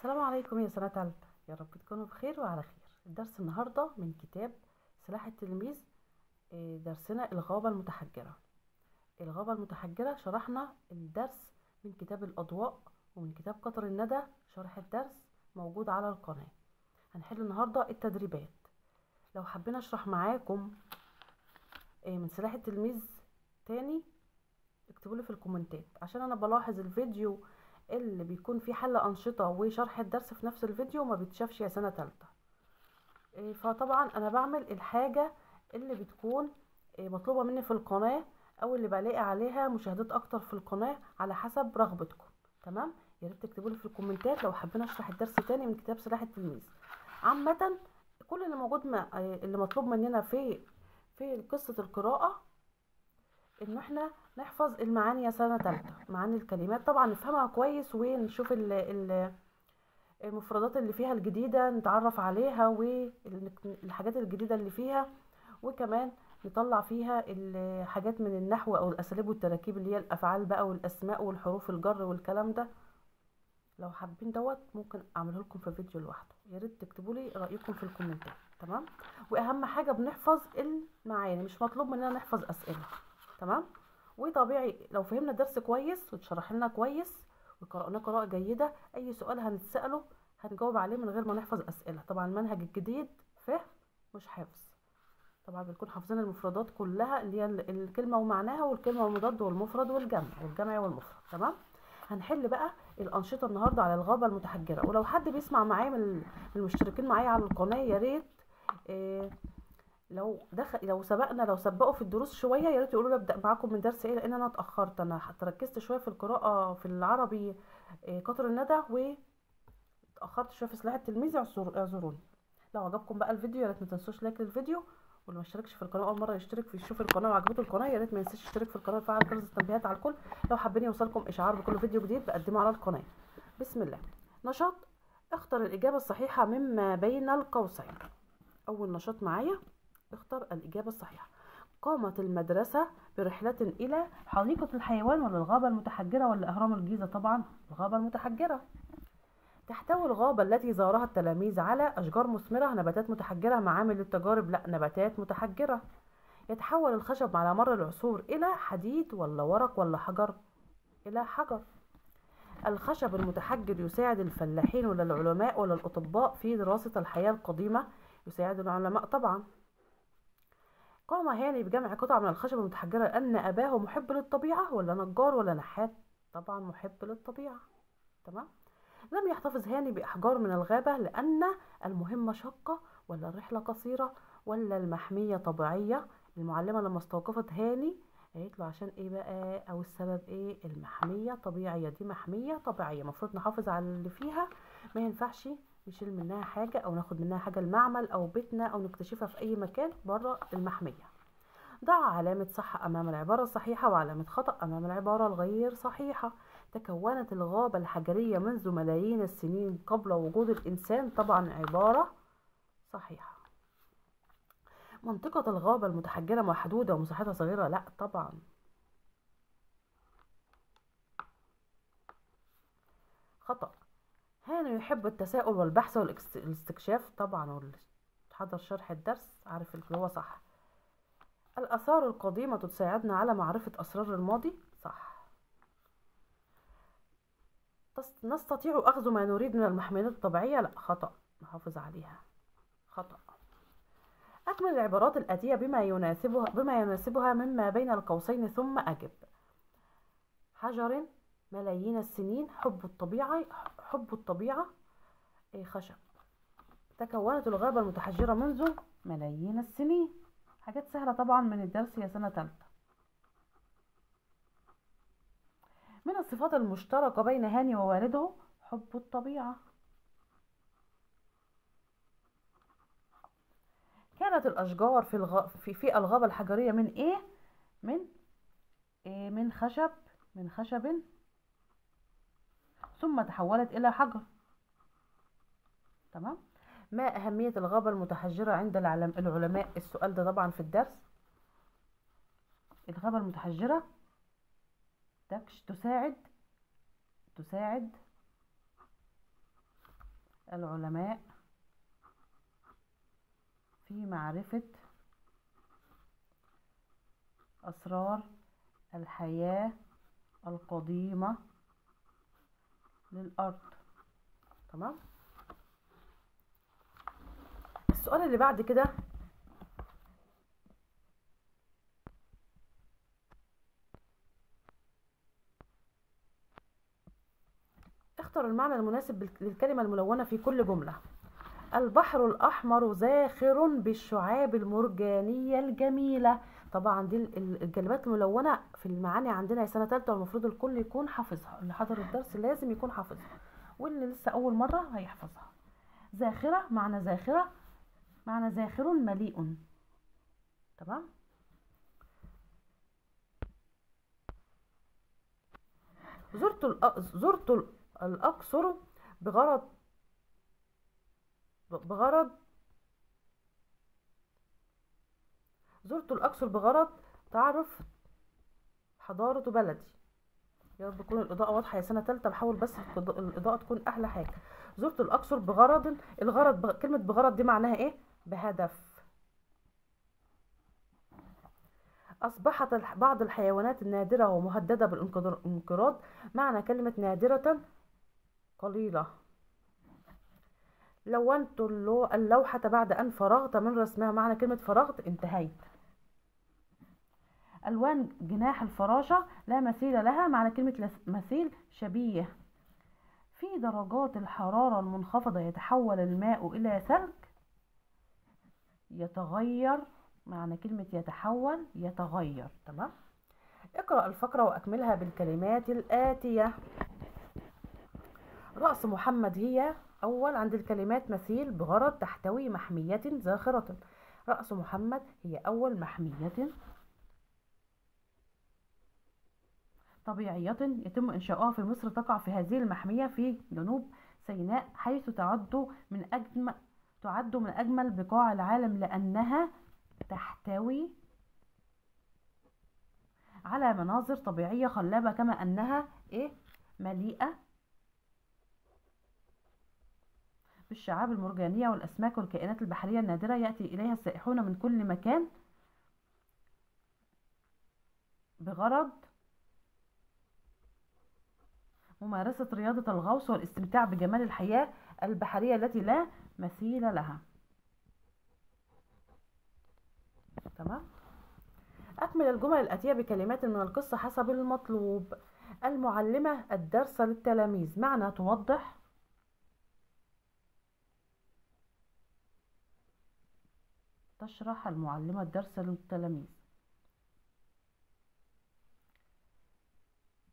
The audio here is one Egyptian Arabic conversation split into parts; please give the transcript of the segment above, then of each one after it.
السلام عليكم يا سنة تالتة، يا رب تكونوا بخير وعلى خير. الدرس النهاردة من كتاب سلاح التلميذ، درسنا الغابة المتحجرة. الغابة المتحجرة شرحنا الدرس من كتاب الأضواء ومن كتاب قطر الندى، شرح الدرس موجود على القناة. هنحل النهاردة التدريبات. لو حبينا اشرح معاكم من سلاح التلميذ تاني اكتبولي في الكومنتات، عشان انا بلاحظ الفيديو اللي بيكون فيه حل أنشطة وشرح الدرس في نفس الفيديو ما بيتشافش يا سنة تالتة. فطبعا أنا بعمل الحاجة اللي بتكون مطلوبة مني في القناة أو اللي بلاقي عليها مشاهدات أكتر في القناة على حسب رغبتكم. تمام، يا ريت تكتبولي في الكومنتات لو حابين أشرح الدرس تاني من كتاب سلاح التلميذ. عامة كل اللي موجود اللي مطلوب مننا في قصة القراءة ان احنا نحفظ المعاني يا سنة تالتة، معاني الكلمات طبعا نفهمها كويس ونشوف المفردات اللي فيها الجديدة نتعرف عليها والحاجات الجديدة اللي فيها، وكمان نطلع فيها الحاجات من النحو او الاساليب والتراكيب اللي هي الافعال بقى والاسماء والحروف الجر والكلام ده. لو حابين دوت ممكن اعمله لكم في فيديو لوحده، يا ريت تكتبوا لي رايكم في الكومنتات. تمام، واهم حاجة بنحفظ المعاني، مش مطلوب مننا نحفظ اسئلة. تمام، وطبيعي لو فهمنا الدرس كويس واتشرح لنا كويس وقرأناه قراءة جيدة اي سؤال هنتسأله هنجاوب عليه من غير ما نحفظ اسئلة. طبعا المنهج الجديد فهم مش حفظ، طبعا بنكون حافظين المفردات كلها اللي هي الكلمة ومعناها والكلمة والمضاد والمفرد والجمع والجمع والمفرد. تمام، هنحل بقى الأنشطة النهاردة على الغابة المتحجرة. ولو حد بيسمع معايا من المشتركين معايا على القناة يا ريت لو دخل لو سبقنا لو سبقوا في الدروس شوية يا ريت يقولوا لي ابدا معاكم من درس ايه، لان انا اتاخرت، انا تركزت شوية في القراءة في العربي قطر الندى واتاخرت شوية في سلاح التلميذ، اعذروني. لو عجبكم بقى الفيديو يا ريت ما تنسوش like للفيديو، واللي ما اشتركش في القناة اول مرة يشترك في يشوف القناة وعجبته القناة يا ريت ما ينساش يشترك في القناة ويفعل جرس التنبيهات على الكل لو حابين يوصلكم اشعار بكل فيديو جديد بقدمه على القناة. بسم الله. نشاط اختر الاجابة الصحيحة مما بين القوسين. اول نشاط معايا اختر الإجابة الصحيحة. قامت المدرسة برحلة إلى حديقة الحيوان ولا الغابة المتحجرة ولا أهرام الجيزة؟ طبعا الغابة المتحجرة. تحتوي الغابة التي زارها التلاميذ على أشجار مثمرة، نباتات متحجرة، معامل للتجارب؟ لا، نباتات متحجرة. يتحول الخشب على مر العصور إلى حديد ولا ورق ولا حجر؟ إلى حجر. الخشب المتحجر يساعد الفلاحين ولا العلماء ولا الأطباء في دراسة الحياة القديمة؟ يساعد العلماء طبعا. قام هاني بجمع قطع من الخشب المتحجرة لأن أباه محب للطبيعة ولا نجار ولا نحات؟ طبعا محب للطبيعة. تمام. لم يحتفظ هاني بأحجار من الغابة لأن المهمة شاقة ولا الرحلة قصيرة ولا المحمية طبيعية؟ المعلمة لما استوقفت هاني قالت له عشان ايه بقى او السبب ايه؟ المحمية طبيعية، دي محمية طبيعية المفروض نحافظ على اللي فيها، ما ينفعش نشيل منها حاجة او ناخد منها حاجة المعمل او بيتنا او نكتشفها في اي مكان بره المحمية. ضع علامة صح امام العبارة الصحيحة وعلامة خطأ امام العبارة الغير صحيحة. تكونت الغابة الحجرية منذ ملايين السنين قبل وجود الانسان؟ طبعا عبارة صحيحة. منطقة الغابة المتحجرة محدودة ومساحتها صغيرة؟ لا طبعا. خطأ. هاني يحب التساؤل والبحث والاستكشاف؟ طبعا، واللي حضر شرح الدرس عارف اللي هو صح. الآثار القديمة تساعدنا على معرفة أسرار الماضي؟ صح. نستطيع أخذ ما نريد من المحميات الطبيعية؟ لا خطأ، نحافظ عليها. خطأ. أكمل العبارات الآتية بما يناسبها مما بين القوسين ثم أجب. حجر، ملايين السنين، حب الطبيعة، خشب. تكونت الغابة المتحجرة منذ ملايين السنين. حاجات سهلة طبعا من الدرس يا سنة تالتة. من الصفات المشتركة بين هاني ووالده حب الطبيعة. كانت الأشجار في الغابة الحجرية من إيه؟ من إيه؟ من خشب، من خشب ثم تحولت إلى حجر. تمام. ما أهمية الغابة المتحجرة عند العلماء؟ السؤال ده طبعا في الدرس. الغابة المتحجرة تساعد العلماء في معرفة أسرار الحياة القديمة للأرض. تمام. السؤال اللي بعد كده، اختر المعنى المناسب للكلمة الملونة في كل جملة. البحر الأحمر زاخر بالشعاب المرجانية الجميلة. طبعا دي الكلمات الملونة في المعاني عندنا سنة تالتة، والمفروض الكل يكون حافظها، اللي حضر الدرس لازم يكون حافظها، واللي لسه أول مرة هيحفظها. زاخرة، معنى زاخرة معنى زاخر مليء. تمام. زرت الأقصر بغرض زرت الأقصر بغرض تعرف حضارة بلدي. يا رب تكون الإضاءة واضحة يا سنة تالتة، بحاول بس الإضاءة تكون أحلى حاجة. زرت الأقصر بغرض، الغرض كلمة بغرض دي معناها إيه؟ بهدف. أصبحت بعض الحيوانات النادرة ومهددة بالانقراض، معنى كلمة نادرة قليلة. لونت اللوحة بعد أن فرغت من رسمها، معنى كلمة فرغت انتهيت. ألوان جناح الفراشة لا مثيل لها، معنى كلمة مثيل شبيه. في درجات الحرارة المنخفضة يتحول الماء إلى ثلج. يتغير، معنى كلمة يتحول يتغير. تمام. اقرأ الفقرة وأكملها بالكلمات الآتية. رأس محمد هي أول عند الكلمات مثيل بغرض تحتوي محمية زاخرة. رأس محمد هي أول محمية طبيعية يتم إنشاؤها في مصر، تقع في هذه المحمية في جنوب سيناء، حيث تعد من أجمل بقاع العالم لأنها تحتوي على مناظر طبيعية خلابة، كما أنها مليئة بالشعاب المرجانية والأسماك والكائنات البحرية النادرة، يأتي إليها السائحون من كل مكان بغرض ممارسة رياضة الغوص والاستمتاع بجمال الحياة البحرية التي لا مثيل لها. تمام. أكمل الجمل الآتية بكلمات من القصة حسب المطلوب. المعلمة الدرس للتلاميذ، معنى توضح، تشرح المعلمة الدرس للتلاميذ.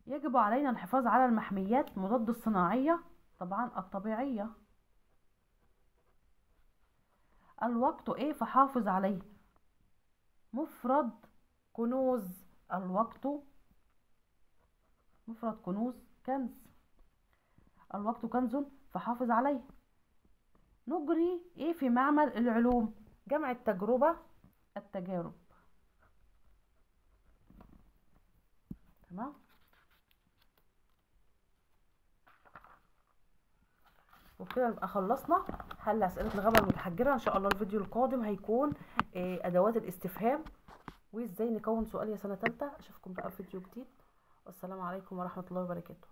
يجب علينا الحفاظ على المحميات مضاد الصناعية، طبعا الطبيعية. الوقت فحافظ عليه، مفرد كنوز. الوقت مفرد كنوز كنز، الوقت كنز فحافظ عليه. نجري في معمل العلوم، جمع التجربة التجارب. تمام. وبكده نبقى خلصنا حل اسئله الغابه المتحجره. ان شاء الله الفيديو القادم هيكون ادوات الاستفهام وازاي نكون سؤال يا سنه ثالثه. اشوفكم بقى في فيديو جديد، والسلام عليكم ورحمه الله وبركاته.